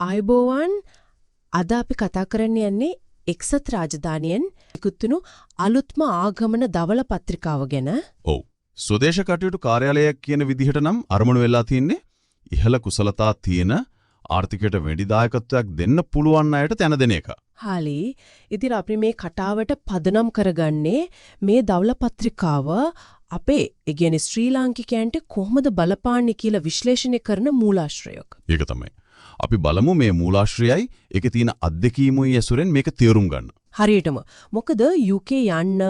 ආයුබෝවන්. අද අපි කතා කරන්න යන්නේ එක්සත් රාජධානියෙන් ඉක්ුතුණු අලුත්ම ආගමන ධවල පත්‍රිකාව ගැන. ඔව්. ස්වදේශ කටයුතු කාර්යාලයක් කියන විදිහට නම් අරමුණු වෙලා තියෙන්නේ ඉහළ කුසලතා තියෙන ආර්ථිකයට වැඩි දායකත්වයක් දෙන්න පුළුවන් අයට තැන දෙන එක. හරි. ඉතින් අපි මේ කතාවට පදනම් කරගන්නේ මේ ධවල පත්‍රිකාව අපේ, ඒ කියන්නේ ශ්‍රී ලාංකිකයන්ට කොහොමද බලපාන්නේ කියලා විශ්ලේෂණය කරන මූලාශ්‍රයක්. ඒක තමයි. අපි බලමු මේ මූලාශ්‍රයයි ඒකේ තියෙන අත්දැකීමුයි ඇසුරෙන් මේක තේරුම් ගන්න. හරියටම. මොකද UK යන්න,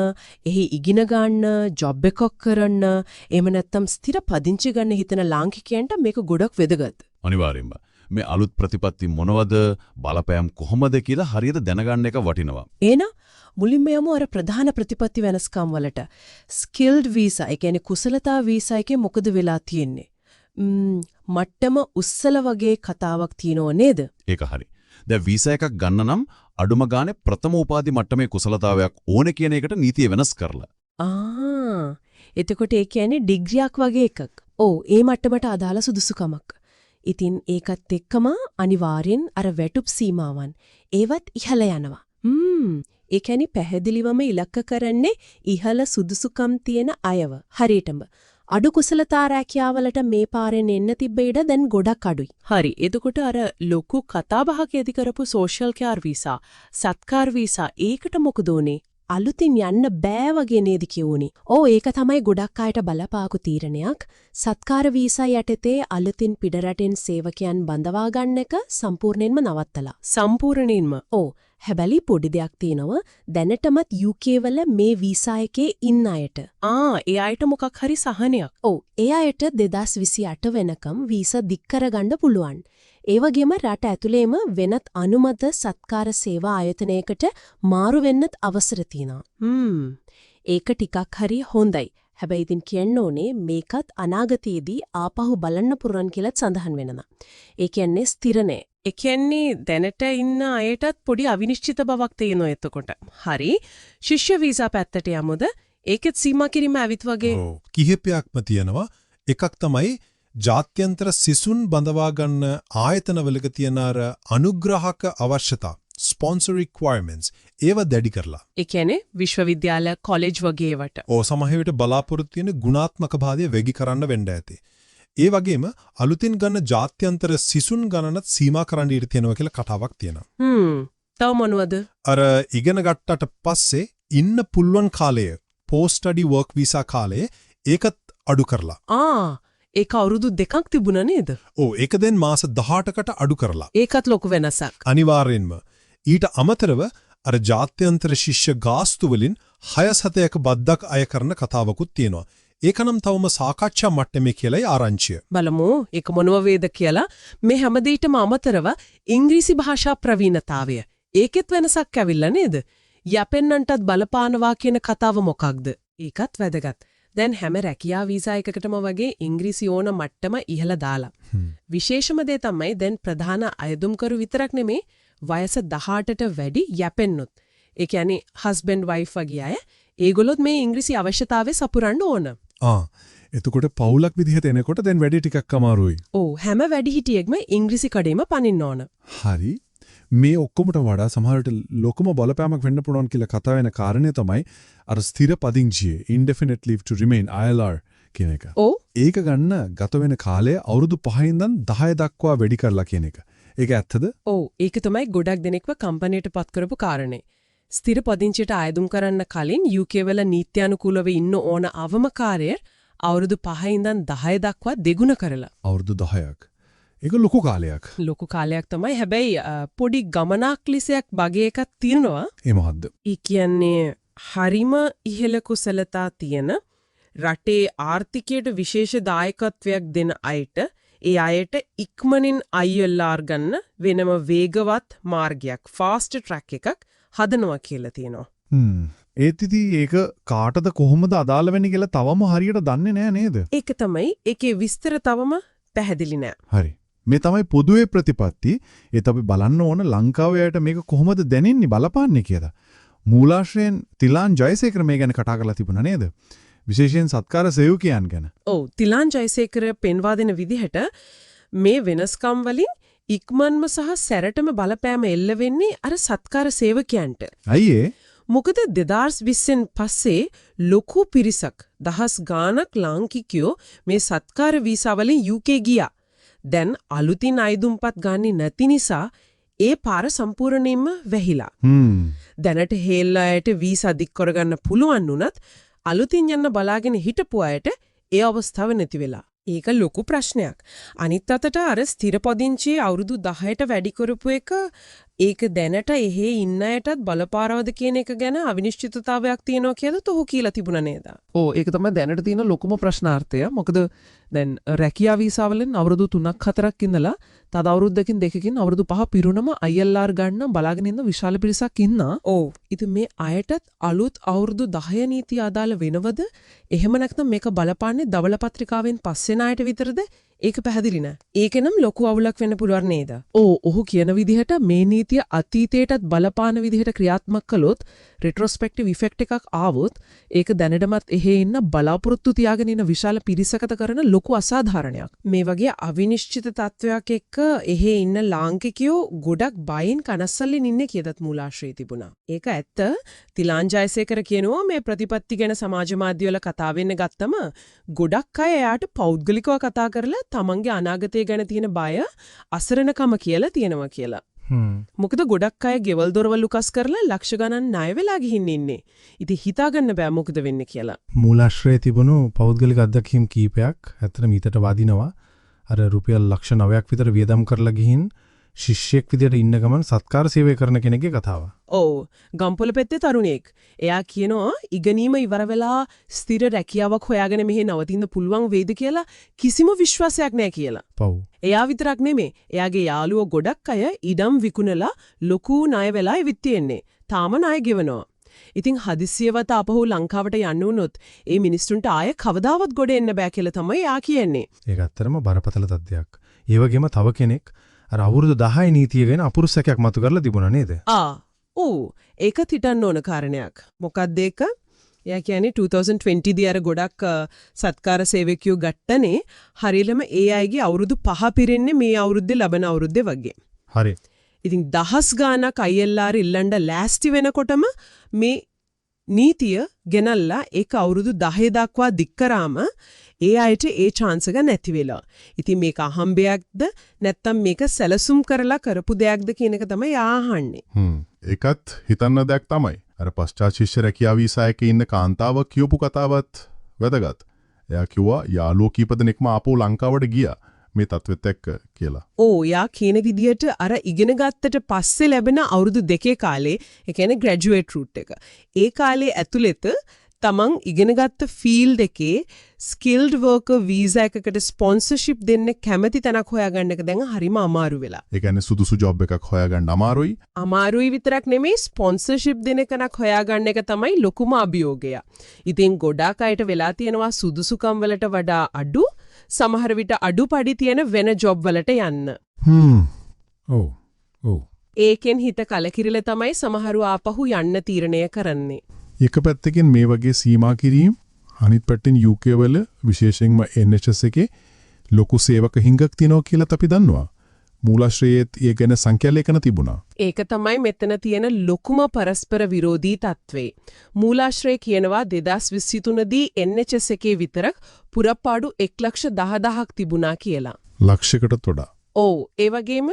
එහි ඉගෙන ගන්න, ජොබ් එකක් කරන්න, එහෙම නැත්නම් ස්ථිර පදිංචි ගන්න හිතන ලාංකිකයන්ට මේක ගොඩක් වැදගත්. අනිවාර්යෙන්ම. මේ අලුත් ප්‍රතිපත්ති මොනවද, බලපෑම් කොහොමද කියලා හරියට දැනගන්න එක වටිනවා. එහෙනම් මුලින්ම යමු අර ප්‍රධාන ප්‍රතිපත්ති වෙනස්කම් වලට. ස්කිල්ඩ් වීසා, ඒ කියන්නේ කුසලතා වීසා එකේ මොකද වෙලා තියෙන්නේ? මට්ටම උස්සල වගේ කතාවක් තියෙනව නේද? ඒක හරි. දැන් වීසා එකක් ගන්න නම් අඩුම ගානේ ප්‍රථම උපාධි මට්ටමේ කුසලතාවයක් ඕනේ කියන එකට නීතිය වෙනස් කරලා. ආ, එතකොට ඒ කියන්නේ ඩිග්‍රියක් වගේ එකක්. ඔව්, ඒ මට්ටමට අදාළ සුදුසුකමක්. ඉතින් ඒකත් එක්කම අනිවාර්යෙන් අර වැටුප් සීමාවන් ඒවත් ඉහළ යනවා. ඒ කියන්නේ පැහැදිලිවම ඉලක්ක කරන්නේ ඉහළ සුදුසුකම් තියෙන අයව. හරියටම. අඩු කුසලතා රැකියාවලට මේ පාරෙන් එන්න තිබ්බ ඉඩ දැන් ගොඩක් අඩුයි. හරි. එතකොට අර ලොකු කතාබහක් ඇති කරපු සෝෂල් කෙයාර් වීසා, සත්කාර වීසා ඒකට මොකද උනේ? අලුතින් යන්න බෑ වගේ නේද කියුනේ. ඔව්, ඒක තමයි ගොඩක් අයට බලපාපු තීරණයක්. සත්කාර වීසා යටතේ අලුතින් පිටරටෙන් සේවකයන් බඳවා ගන්න එක සම්පූර්ණයෙන්ම නවත්තලා. සම්පූර්ණයෙන්ම. ඔව්. හැබැයි පොඩි දෙයක් තියෙනවා. දැනටමත් UK වල මේ වීසා එකේ ඉන්න අයට. ආ, ඒ අයට මොකක් හරි සහනයක්. ඔව්, ඒ අයට 2028 වෙනකම් වීසා දික් කරගන්න පුළුවන්. ඒ වගේම රට ඇතුලේම වෙනත් අනුමත සත්කාර සේවා ආයතනයකට මාරු වෙන්නත් අවසර තියෙනවා. ඒක ටිකක් හරි හොඳයි. හැබැයි ඉතින් කියන්න ඕනේ මේකත් අනාගතයේදී ආපහු බලන්න පුළුවන් කියලාත් සඳහන් වෙනවා. ඒ කියන්නේ ස්ථිර නෑ. ඒ කියන්නේ දැනට ඉන්න අයටත් පොඩි අවිනිශ්චිත බවක් තියෙනවා එතකොට. හරි. ශිෂ්‍ය වීසා පැත්තට යමුද? ඒකෙත් සීමා කිරීම ඇවිත් වගේ. ඔව්, කිහිපයක්ම තියෙනවා. එකක් තමයි ජාත්‍යන්තර සිසුන් බඳවා ගන්න ආයතනවලක තියෙන අර අනුග්‍රහක අවශ්‍යතා, ස්පොන්සර් රික්වයර්මන්ට්ස්, ඒව දැඩි කරලා. ඒ කියන්නේ විශ්වවිද්‍යාල, කොලෙජ් වගේ ඒවට. ඔව්, සමහර විට බලාපොරොත්තු වෙන ගුණාත්මක භාවය වැඩි කරන්න වෙන්න ඇති. ඒ වගේම අලුතින් ගන්න ජාත්‍යන්තර සිසුන් ගණනත් සීමා කරන්න ඉඩ තියෙනවා කියලා කතාවක් තියෙනවා. තව මොනවද? අර ඉගෙන ගත්තට පස්සේ ඉන්න පුළුවන් කාලය, පෝස්ට් ස්ටඩි වර්ක් වීසා කාලය, ඒකත් අඩු කරලා. ආ, ඒක අවුරුදු 2ක් තිබුණා නේද? ඔව්, ඒක දැන් මාස 18කට අඩු කරලා. ඒකත් ලොකු වෙනසක්. අනිවාර්යෙන්ම. ඊට අමතරව අර ජාත්‍යන්තර ශිෂ්‍ය ගාස්තු වලින් 6 සතයක බද්දක් අය කරන කතාවකුත් තියෙනවා. ඒක නම් තවම සාකච්ඡා මට්ටමේ කියලායි ආරංචිය. බලමු ඒක මොනව වේද කියලා. මේ හැම දෙයකටම අමතරව ඉංග්‍රීසි භාෂා ප්‍රවීණතාවය. ඒකෙත් වෙනසක් ඇවිල්ලා නේද? යැපෙන්නන්ටත් බලපානවා කියන කතාව මොකක්ද? ඒකත් වැදගත්. දැන් හැම රැකියා වීසා එකකටම වගේ ඉංග්‍රීසි ඕන මට්ටම ඉහළ දාලා. විශේෂම දේ තමයි දැන් ප්‍රධාන අයදුම්කරු විතරක් නෙමේ, වයස 18ට වැඩි යැපෙන්නොත්. ඒ කියන්නේ හස්බන්ඩ් වයිෆ් වගේ අය, ඒගොල්ලොත් මේ ඉංග්‍රීසි අවශ්‍යතාවය සපුරන්න ඕන. ආ, එතකොට පවුලක් විදිහට එනකොට දැන් වැඩේ ටිකක් අමාරුයි. ඔව්, හැම වැඩිහිටියෙක්ම ඉංග්‍රීසි කඩේම පනින්න ඕන. හරි. මේ ඔක්කොමට වඩා සමහරවිට ලොකුම බලපෑමක් වෙන්න පුළුවන් කියලා කතා වෙන කාරණය තමයි අර ස්ථිර පදිංචිය, indefinite leave to remain, ILR කියන එක. ඒක ගන්න ගත වෙන කාලය අවුරුදු 5 ඉඳන් 10 දක්වා වැඩි කරලා කියන එක. ඒක ඇත්තද? ඔව්, ඒක තමයි ගොඩක් දෙනෙක්ව කම්පැනියට පත් කරපු කාරණේ. ස්ථිර පදිංචියට අයදුම් කරන්න කලින් UK වල නීත්‍යානුකූලව ඉන්න ඕන අවම කාලය අවුරුදු 5 ඉඳන් 10 දක්වා දෙගුණ කරලා. අවුරුදු 10ක්. ඒක ලොකු කාලයක්. ලොකු කාලයක් තමයි. හැබැයි පොඩි ගමනාක්ලිසයක් වගේ එකක් තියෙනවා. ඒ මොකද්ද? ඒ කියන්නේ හරිම ඉහළ කුසලතා තියෙන, රටේ ආර්ථිකයට විශේෂ දායකත්වයක් දෙන අයට, ඒ අයට ඉක්මනින් ILR ගන්න වෙනම වේගවත් මාර්ගයක්, ෆාස්ට් ට්‍රැක් එකක් හදනවා කියලා තියෙනවා. ඒත් ඉතින් ඒක කාටද කොහොමද අදාළ වෙන්නේ කියලා තවම හරියට දන්නේ නෑ නේද? ඒක තමයි, ඒකේ විස්තර තවම පැහැදිලි නෑ. හරි. මේ තමයි පොදුවේ ප්‍රතිපත්ති. ඒත් අපි බලන්න ඕන ලංකාවේ අයට මේක කොහොමද දැනෙන්නේ, බලපාන්නේ කියලා. මූලාශ්‍රයෙන් තිලාන් ජයසේකර මේ ගැන කතා කරලා තිබුණා නේද? විශේෂයෙන් සත්කාර සේවකයන් ගැන. ඔව්, තිලාන් ජයසේකර පෙන්වා දෙන විදිහට මේ වෙනස්කම් වලින් ඉක්මන්ම සහ සැරටම බලපෑම එල්ල වෙන්නේ අර සත්කාර සේවකයන්ට. ඇයි ඒ? මොකද 2020න් පස්සේ ලොකු පිරිසක් දහස් ගාණක් ලාංකිකයෝ මේ සත්කාර වීසා වලින් UK ගියා. දැන් අලුතින් අයදුම්පත් ගන්නේ නැති නිසා ඒ පාර සම්පූර්ණයෙන්ම වැහිලා. දැනට හේල් අයට වීසා දික් කරගන්න පුළුවන් වුණත් අලුතින් යන්න බලාගෙන හිටපු අයට ඒ අවස්ථාව නැති වෙලා. ඒක ලොකු ප්‍රශ්නයක්. අනිත් අතට අර ස්ථිර පදිංචි අවුරුදු 10ට වැඩි කරපු එක ඒක දැනට එහෙ ඉන්න අයටත් බලපාරවද කියන එක ගැන අවිනිශ්චිතතාවයක් තියෙනවා කියලා ඔහු කියලා තිබුණා නේද? ඔව්, ඒක තමයි දැනට තියෙන ලොකුම ප්‍රශ්නාර්ථය. මොකද දැන් රැකියා වීසා වලින් අවුරුදු 3ක් 4ක් ඉඳලා තව අවුරුද්දකින් දෙකකින් අවුරුදු 5 පිරුණම ILR ගන්න බලාගෙන ඉන්න විශාල පිරිසක් ඉන්නා. ඔව්. ඉතින් මේ අයටත් අලුත් අවුරුදු 10 නීතිය අදාළ වෙනවද? එහෙම නැත්නම් මේක බලපාන්නේ ධවල පත්‍රිකාවෙන් පස්සෙන අයට විතරද? ඒක පැහැදිලි නෑ. ඒකනම් ලොකු අවුලක් වෙන්න පුළුවන් නේද? ඔව්, ඔහු කියන විදිහට මේ නීතිය අතීතයටත් බලපාන විදිහට ක්‍රියාත්මක කළොත් රෙට්‍රොස්පෙක්ටිව් ඉෆෙක්ට් එකක් ආවොත් ඒක දැනටමත් එහෙ ඉන්න බලාපොරොත්තු තියාගෙන ඉන්න විශාල පිරිසකට කරන ලොකු අසාධාරණයක්. මේ වගේ අවිනිශ්චිත තත්වයක් එක්ක එහෙ ඉන්න ලාංකිකයෝ ගොඩක් බයෙන් කනස්සල්ලෙන් ඉන්නේ කියදත් මූලාශ්‍රයේ තිබුණා. ඒක ඇත්ත. තිලාන් ජයසේකර කියනවා මේ ප්‍රතිපත්ති ගැන සමාජ මාධ්‍යවල කතා වෙන්න ගත්තම ගොඩක් අය එයාට පෞද්ගලිකව කතා කරලා තමන්ගේ අනාගතය ගැන තියෙන බය අසරණකම කියලා තියෙනවා කියලා. මොකද ගොඩක් අය ගෙවල් දොරවල් උකස් කරලා ලක්ෂ ගණන් ණය වෙලා ගිහින් ඉන්නේ. ඉතින් හිතාගන්න බෑ මොකද වෙන්නේ කියලා. මූලාශ්‍රයේ තිබුණු පෞද්ගලික අත්දැකීම් කීපයක් ඇත්තටම ඊටට වදිනවා. අර රුපියල් ලක්ෂ 9ක් විතර වියදම් කරලා ගිහින් ශිෂ්‍යෙක් විදියට ඉන්න ගමන් සත්කාර සේවය කරන කෙනෙක්ගේ කතාව. ඔව්, ගම්පොළ පැත්තේ තරුණයෙක්. එයා කියනවා ඉගෙනීම ඉවර වෙලා ස්ථිර රැකියාවක් හොයාගෙන මෙහෙ නවතින්න පුළුවන් වේද කියලා කිසිම විශ්වාසයක් නෑ කියලා. පව්. එයා විතරක් නෙමෙයි, එයාගේ යාළුවෝ ගොඩක් අය ඉඩම් විකුණලා ලොකු ණය වෙලා ඉවිත් තියෙන්නේ. තාම ණය ගෙවනවා. ඉතින් හදිස්සියවත් ආපහු ලංකාවට යන්න වුණොත් ඒ මිනිස්සුන්ට ආය කවදාවත් ගොඩ එන්න බෑ කියලා තමයි එයා කියන්නේ. ඒක ඇත්තටම බරපතල තත්ත්වයක්. ඒ වගේම තව කෙනෙක් අර අවුරුදු 10 නීතිය ගැන අපුරුසකයක් මතු කරලා තිබුණා නේද? ඔව්, ඒකත් හිතන්න ඕන කාරණයක්. මොකක්ද ඒක? එයා කියන්නේ 2020 දී අර ගොඩක් සත්කාර සේවකයෝ ගත්තනේ හරියටම ඒ අයගේ අවුරුදු 5 පිරෙන්නේ මේ අවුරුද්දේ ලබන අවුරුද්දේ වගේ. හරි. ඉතින් දහස් ගාණක් ILR ඉල්ලන්න ලෑස්ති වෙනකොටම මේ නීතිය ගෙනල්ලා ඒක අවුරුදු 10 දක්වා දික් කරාම ඒ අයට ඒ චාන්ස් එක නැති වෙලා. ඉතින් මේක අහම්බයක්ද නැත්නම් මේක සැලසුම් කරලා කරපු දෙයක්ද කියන එක තමයි අහන්නේ. ඒකත් හිතන්න දෙයක් තමයි. අර පශ්චාත් ශිෂ්‍ය රැකියා වීසා එකේ ඉන්න කාන්තාව කියපු කතාවත් වැදගත්. එයා කිව්වා යාළුවෝ කීප දෙනෙක්ම ආපහු ලංකාවට ගියා මේ තත්ත්වෙත් එක්ක කියලා. ඔව්, යා කියන විදියට අර ඉගෙන ගත්තට පස්සේ ලැබෙන අවුරුදු දෙකේ කාලේ, ඒ කියන්නේ ග්‍රැජුවේට් රූට් එක. ඒ කාලේ ඇතුළත තමන් ඉගෙනගත්ත ෆීල්ඩ් එකේ ස්කිල්ඩ් වර්කර් වීසා එකකට ස්පොන්සර්ෂිප් දෙන්න කැමති තැනක් හොයාගන්න එක දැන් හරිම අමාරු වෙලා. ඒ කියන්නේ සුදුසු ජොබ් එකක් හොයාගන්න අමාරුයි. අමාරුයි විතරක් නෙමෙයි, ස්පොන්සර්ෂිප් දෙන කෙනෙක් හොයාගන්න එක තමයි ලොකුම අභියෝගය. ඉතින් ගොඩාක් අයට වෙලා තියෙනවා සුදුසුකම් වලට වඩා අඩු, සමහර විට අඩු පඩි තියෙන වෙන ජොබ් වලට යන්න. ඔව්. ඔව්. ඒකෙන් හිත කලකිරිලා තමයි සමහරු ආපහු යන්න තීරණය කරන්නේ. එක පැත්තකින් මේ වගේ සීමා කිරීම, අනිත් පැත්තෙන් UK වල විශේෂයෙන්ම NHS එකේ ලොකු සේවක හිඟක් තියෙනවා කියලාත් අපි දන්නවා. මූලාශ්‍රයේත් ඒ ගැන සංඛ්‍යා ලේඛන තිබුණා. ඒක තමයි මෙතන තියෙන ලොකුම පරස්පර විරෝධී තත්ත්වේ. මූලාශ්‍රය කියනවා 2023 දී NHS එකේ විතරක් පුරපාඩු 1,10,000ක් තිබුණා කියලා. ලක්ෂයකටත් වඩා. ඔව්, ඒ වගේම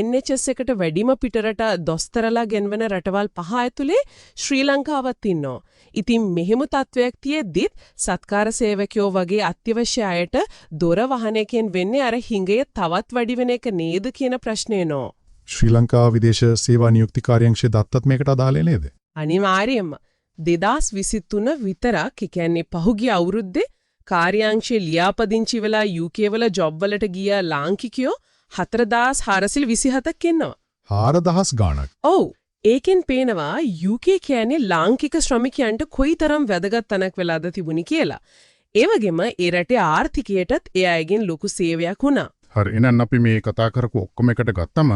NHS එකට වැඩිම පිටරට දොස්තරලා ගෙන්වන රටවල් පහ ඇතුලේ ශ්‍රී ලංකාවත් ඉන්නවා. ඉතින් මෙහෙම තත්වයක් තියෙද්දිත් සත්කාර සේවකයෝ වගේ අත්‍යවශ්‍ය අයට දොර වහන එකෙන් වෙන්නේ අර හිඟය තවත් වැඩි වෙන එක නේද කියන ප්‍රශ්නය නෝ. ශ්‍රී ලංකා විදේශ සේවා නියුක්ති කාර්යාංශයේ දත්තත් මේකට අදාළේ නේද? අනිවාර්යයෙන්ම 2023 විතරක්, ඒ කියන්නේ පහුගිය අවුරුද්දේ කාර්යාංශයේ ලියාපදිංචි වෙලා UK වල ජොබ් වලට ගිය ලාංකිකයෝ 4427ක් ඉන්නවා. 4000 ගාණක්. ඔව්. ඒකෙන් පේනවා UK කියන්නේ ලාංකික ශ්‍රමිකයන්ට කොයිතරම් වැදගත් තැනක් වෙලාද තිබුණේ කියලා. ඒ වගේම ඒ රටේ ආර්ථිකයටත් ඒ අයගෙන් ලොකු සේවයක් වුණා. හරි, එහෙනම් අපි මේ කතා කරපු ඔක්කොම එකට ගත්තම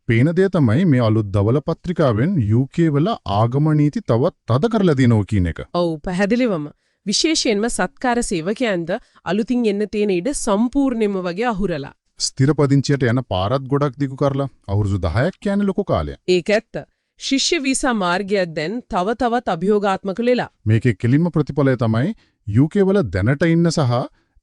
පේන දේ තමයි මේ අලුත් ධවල පත්‍රිකාවෙන් UK වල ආගම නීති තවත් තද කරලා දිනව කියන එක. ඔව්, පැහැදිලිවම. විශේෂයෙන්ම සත්කාර සේවකයන්ද අලුතින් එන්න තියෙන ඉඩ සම්පූර්ණයෙන්ම වගේ අහුරලා. ස්ථිර පදිංචියට යන පාරත් ගොඩක් දිගු කරලා අවුරුදු 10ක් කියන්නේ ලොකු කාලයක්. ඒක ඇත්ත. ශිෂ්‍ය වීසා මාර්ගයක් දැන් තව තවත් අභියෝගාත්මක වෙලා. මේකේ කෙලින්ම ප්‍රතිඵලය තමයි UK වල දැනට ඉන්න සහ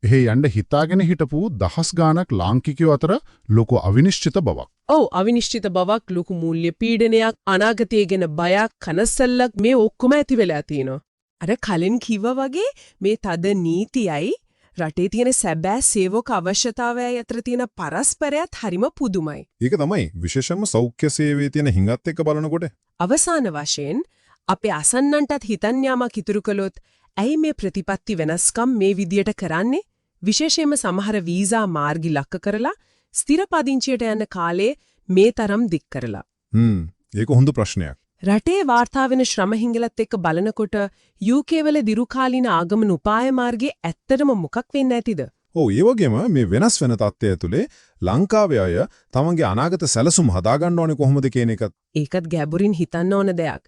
එහෙ යන්න හිතාගෙන හිටපු දහස් ගාණක් ලාංකිකයෝ අතර ලොකු අවිනිශ්චිත බවක්. ඔව්, අවිනිශ්චිත බවක්, ලොකු මූල්‍ය පීඩනයක්, අනාගතය ගැන බයක්, කනස්සල්ලක් මේ ඔක්කොම ඇති වෙලා තියෙනවා. අර කලින් කිව්වා වගේ මේ තද නීතියයි රටේ තියෙන සැබෑ සේවක අවශ්‍යතාවයයි අතර තියෙන පරස්පරයත් හරිම පුදුමයි. ඒක තමයි විශේෂයෙන්ම සෞඛ්‍ය සේවයේ තියෙන හිඟත් එක්ක බලනකොට. අවසාන වශයෙන් අපේ අසන්නන්ටත් හිතන්න යාමක් ඉතුරු කළොත්, ඇයි මේ ප්‍රතිපත්ති වෙනස්කම් මේ විදියට කරන්නේ? විශේෂයෙන්ම සමහර වීසා මාර්ග ඉලක්ක කරලා ස්ථිර පදිංචියට යන කාලේ මේ තරම් දික් කරලා. ඒක හොඳ ප්‍රශ්නයක්. රටේ වාර්තා වෙන ශ්‍රම හිඟලත් එක්ක බලනකොට UK වල දිරුකාලීන ආගමන උපාය මාර්ගයේ ඇත්තටම මොකක් වෙන්න ඇතිද? ඔව්, ඒ වගේම මේ වෙනස් වෙන තත්ත්වය ඇතුලේ ලංකාවේ අය තමන්ගේ අනාගත සැලසුම් හදාගන්න ඕනේ කොහොමද කියන එකත් ඒකත් ගැඹුරින් හිතන්න ඕන දෙයක්.